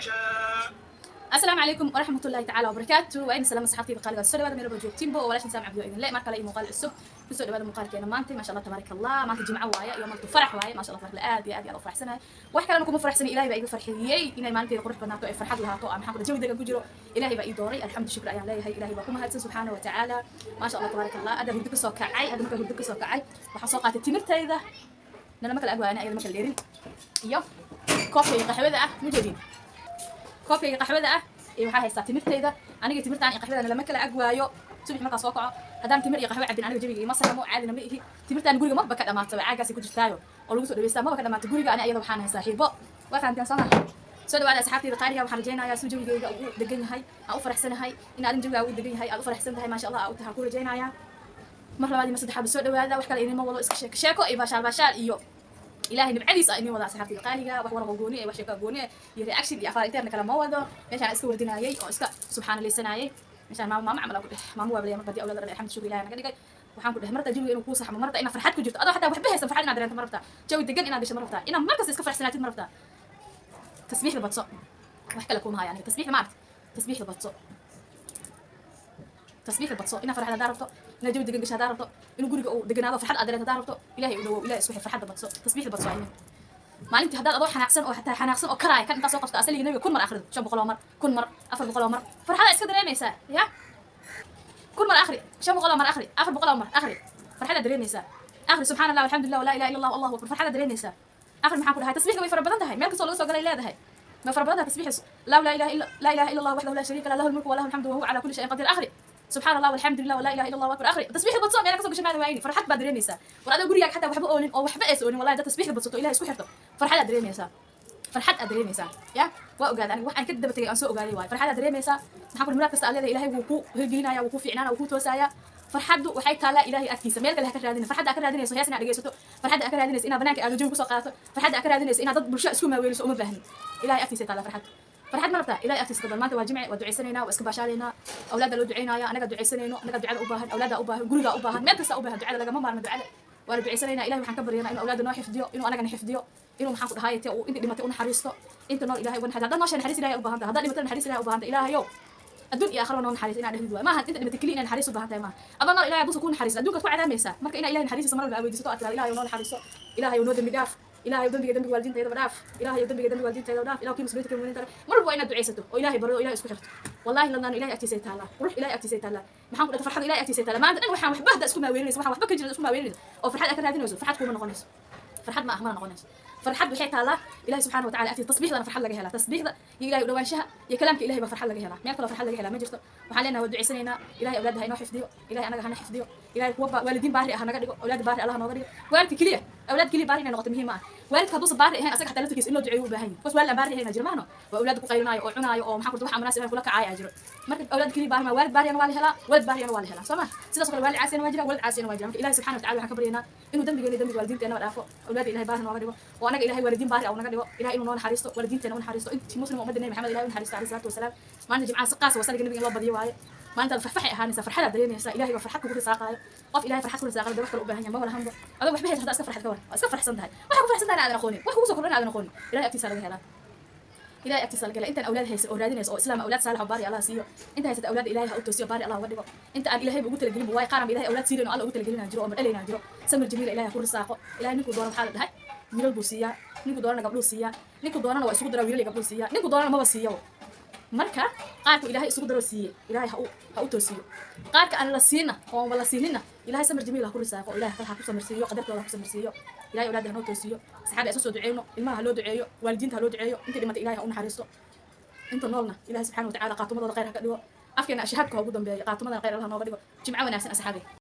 يشاء. Asalaamu calaykum waraxmat ullahi tacaala wabarakaatu. Waa idin salaama, saxaabtayda qaaliga. Soo dhawaada meel walba joogtiinba oo walaashin Saam Cabdi oo idin le mar kale iyo muuqaal cusub. Kusoo dhawaada muuqaalkeena maanta. Maasha Allah, tabaaraka Allah. Maanta jimco waaye iyo maltu farax waaye. Maasha Allah, tabaaraka Allah. Aad iyo aad iyo aad u faraxsanahay. Wax kalena kuma faraxsani, Ilaahay baa iga farxiyey inay maalintayda qurux badnaato, ay farxad lahaato, aan maxaan ku jawi degan ku jiro. Ilaahay baa ii dooray. Alxamdu shukr ayaan leeyahay. Ilaahay baa ku mahadsan subxaana wa tacaala. Maasha Allah, tabaaraka Allah. Hadda hurdo kasoo kacay. Hadda markaa hurdo kasoo kacay, waxaan soo qaatay timirtayda nana ma kala agwaana, ayada ma kala dheerin, iyo koobkayga qaxwada ah. Mujeedin koobkayga qaxwada ah iyo waxaa haystaa timirtayda. Aniga timirtaan iyo qaxwadana lama kala agwaayo. Subax markaa soo kaco, haddaan timir iyo qaxwo cabin, aniga jawiga ima salamo, caadina ma ihi. Timirtaan guriga maba ka dhamaato, caagaasay ku jirtaayo oo lagu soo dhaweystaa, maba ka dhamaato guriga. Ani ayada waxaan ahay saaxiibo, waa fahamteen soo maha? Soo dhawaada, asxaabtayda qaaliga. Waxaan rajaynayaa suu jawigayga ugu degan yahay aan u faraxsanahay in adin jawigaaga ugu degan yahay, aad u faraxsan tahay. Maasha Allah, aa u tahay ku rajaynayaa. Mar labaad iyo mar saddexaad soo dhawaada. Wax kale idinma wado, iska sheeko sheeko iyo baashaal baashaal iyo Ilaahay nimcadiisa idin wada, asxaabtayda qaaliga. Wax waraqo gooni eh, wax sheeko gooni eh iyo reaction iyo afaar internet kale ma wado. Meeshaan iska wardinayay oo iska subxaanalaysanayay. Meeshaan maamo maamo camal aan ku dheh, maamo waa balaya mar badii awlaad dhalay. Alxamdu shukr, Ilaahay naga dhigay. Waxaan ku dheh marta jawiga inuu kuu saxmo, marta inaad farxad ku jirto, adoo xataa waxba haysan farxad inaad dareento ma rabtaa? Jawi degan inaad gasho ma rabtaa? Inaad markasta iska faraxsanaatid ma rabtaa? Tasbiixda badso. Wax kale kuma haya aniga. Tasbiixda ma aragti? Tasbiixda badso, tasbiixda badso. Inaad farxad hadaa rabto, inaad jawi degan gasho hadaa rabto, inuu guriga uu deganaado, farxad aad dareento hadaa rabto, Ilahay u dhawow, Ilahay isku xir, farxadda badso, tasbiixda badso. Aynin maalintii haddaad adoo xanaaqsan oo xataa xanaaqsan oo karaaya kan intaa soo qabto, asaliga Nabiga 1000 mar akhrido, 500 oo mar, 1000 mar, 400 oo mar, farxadaa iska dareemaysaa. Ya 1000 mar akhri, 500 oo mar akhri, 400 oo mar akhri, farxadaa dareemaysaa. Akhri subxaana Allah, alxamdulilah, walaa ilaha illa Allah, allahu akbar, farxadaa dareemaysaa. Akhri, maxaan ku dhahay, tasbiixda way fara badan tahay, meel kastoo laga soo galay leedahay, ما fara badan tahay tasbiixis. لا اله الا لا اله الا الله وحده لا شريك له، له الملك وله الحمد وهو على كل شيء قدير. اخري سبحان الله والحمد لله ولا اله الا الله اكبر. اخري tasbiixda badso. Meel kasoo gashay maada waayni, farxad baad dareemaysaa. War adoo gurigaaga xataa waxba oolin oo waxba aysa oolin, wallahi dad tasbiixda badsato, Ilahay isku xirto, farxadaad dareemaysaa, farxad aad dareemaysaa. Ya waa ogaaday aniga, wax aan ka daba tegay aan soo ogaaday waayo. Farxad aad dareemaysaa. Maxaa ku muraad kasta aad leedahay, Ilahay wuu ku hirgelinaya, wuu ku fiicnaanaya, wuu ku toosaaya. Farxaddu waxay taalaa Ilaahay agtiisa, meel kale ha ka raadina. Farxadda aad ka raadinayso hees inaad dhegeysato, farxadda aad ka raadinayso inaad banaanka aado, jawi kusoo qaadato, farxadda aad ka raadinayso inaad dad bulsho isku maaweeliso, uma baahnin. Ilahay agtiisa taala farxaddu. Farxad ma rabtaa? Ilahay agtiisa badan. Maanta waa jimce, waa ducaysanaynaa, waa iska baashaalaynaa. Awlaadda loo ducaynaya, anaga ducaysanayno, anaga ducada u baahan, awlaadda u baahan, guriga u baahan, meel kasta u baahan ducada. Lagama maarmo ducada. Waa la ducaysanaynaa. Ilahay waxaan ka baryanaa inuu awlaadda noo xifdiyo, inuu anagana xifdiyo, inuu maxaan ku dhahay te uu intii dhimatay u naxariisto, inta nool Ilahay uga naxariisto. Haddaad nooshahay, naxariis Ilahay u baahan tahay. Haddaad dhimatay, naxariis Ilahay u baahan tahay. Ilaahayow adduun iyo aakhiraba noo naxariis inaad dhahdid waay. Maaha inta dhimatay keliya inaad naxariis u baahan tahay, maaha. Adoo nool Ilahay hadduusan kuu naxariisin, adduunkaad ku cadaamaysaa. Marka inaa Ilahay naxariisiisa mar walba aa weydiisato, aad tirahdo Ilahayow noo naxariiso, Ilahayow noo dembi dhaaf, Ilahayow dembiga dembiga waalidiintaydaba dhaaf, Ilahayow dembiga dembiga waalidiintaydaba dhaaf, Ilahu kii muslimiinta kii mu'miniinta. Mar walba waa inaad ducaysato oo Ilahay baryo oo Ilahay isku xirto. Wallahi ladnaano Ilahay agtiisay taallaa, qurux Ilahay agtiisay taallaa, maxaan ku dhahay, farxadu Ilahay agtiisay taallaa. Maanta dhan waxaan waxba hadda isku maaweelinaysa, waxaan waxba ka jirin isku maaweelinaysa oo farxad aad ka raadinayso, farxad kuuma noqonayso. Farxad ma ah, mana noqonayso. Farxad waxay taalaa Ilahi subxaana wa tacala agtiisa. Tasbiixdana farxad laga helaa. Tasbiixda iyo Ilahay u dhawaanshaha iyo kalaamka Ilahay baa farxad laga helaa. Meel kaloo farxad laga helaa ma jirto. Waxaan leenahay, waa ducaysanaynaa. Ilahay awlaadda ha inoo xifdiyo, Ilahay anaga hana xifdiyo, Ilahay kuwa waalidiin baari ah ha naga dhigo, awlaadda baari Allah nooga dhigo. Waalidka keliya, awlaad keliya baari inay noqoto muhiim ma ah. Waalidka hadduusan baari ahayn, asaga xataa laftirkiisa in loo duceeyo u baahan yahay. Bas waalid aan baari ahayn jiro maahno, waa awlaadda ku qaylinaayo oo cunaayo oo maxaa kurta waxa munaasib ahayn kula kacaaya jiro. Marka awlaad keliya baari ma, waalid baariyana waa la helaa, walad baariyana waa la helaa, soo ma? Sidaas oo kale waalid caasiyana waa jira, walad caasiyana waa jira. Marka Ilahi subxana wa tacala waxaan ka baryaynaa inuu dembigeena iyo dembiga waalidiinteena dhaafo, awlaadda Ilahay baari nooga dhigo, oo anaga Ilahay waalidiin baari ah naga dhigo. Ilahay inuu noo naxariisto, waalidiinteena u naxariisto, intii muslim ummadda Nabi Maxamed Ilahay u naxariisto alayhi salaatu wasalaam. Maalinta jimcaha si qaas waa saliga Nabiga in loo badiyo waaye. Maalintaad farxay ahaanaysa, farxadaad dareemaysaa. Ilahay baa farxad kugu risaaqaayo. Qof Ilahay farxad ku risaaqayo de wax kale u baahan yahay ma walahanba. Adoo waxba haysa haddaa iska farxad, ka war waa iska farxsan tahay. Waxa ku farxsan tahay aadan aqoonin, wax kugu soo kordhan aadan aqoonin, Ilahay agtiisa laga helaa, Ilahay agtiisa laga helaa. Intaan awlaad haysan oo raadinaysa oo islaam, awlaad saalax oo baari Allah siiyo. Inta haysata awlaad, Ilahay ha u toosiyo, baari Allah uga dhigo. Inta aan Ilahay ugu talagelin waay, qaaran Ilahay awlaad siinayn oo Allah ugu talagelina jiro oo madhalayna jiro. Samir jamiila Ilahay ha ku risaaqo. Ilahay ninkuu doono, maxaa la dhahay, wiilal buu siiyaa, ninkuu doonana gabdhuu siiyaa, ninkuu doonana waa isugu daraa, wiilal iyo gabdhuu siiyaa, ninkuu doonana maba siiyo. Marka qaarku Ilaahay isugu daro siiye, Ilaahay ha u toosiyo. Qaarka aan la siina oo la siinina, Ilaahay samir jamiil ha ku risaaqo, Ilaahay ha ku samirsiiyo, qadartooda ha ku samirsiiyo. Ilahay awlaadda ha noo toosiyo. Saxaabi isu soo duceeyno. Ilmaha ha loo duceeyo, waalidiinta ha loo duceeyo. Intii dhimatay Ilahay ha u naxariisto, inta noolna Ilahay subxaana wa tacaala qaatumadooda khayr ha ka dhigo. Afkeena shahaadka ha ugu dambeeyo, qaatumadana khayr Allah nooga dhigo. Jimco wanaagsan, asxaabi.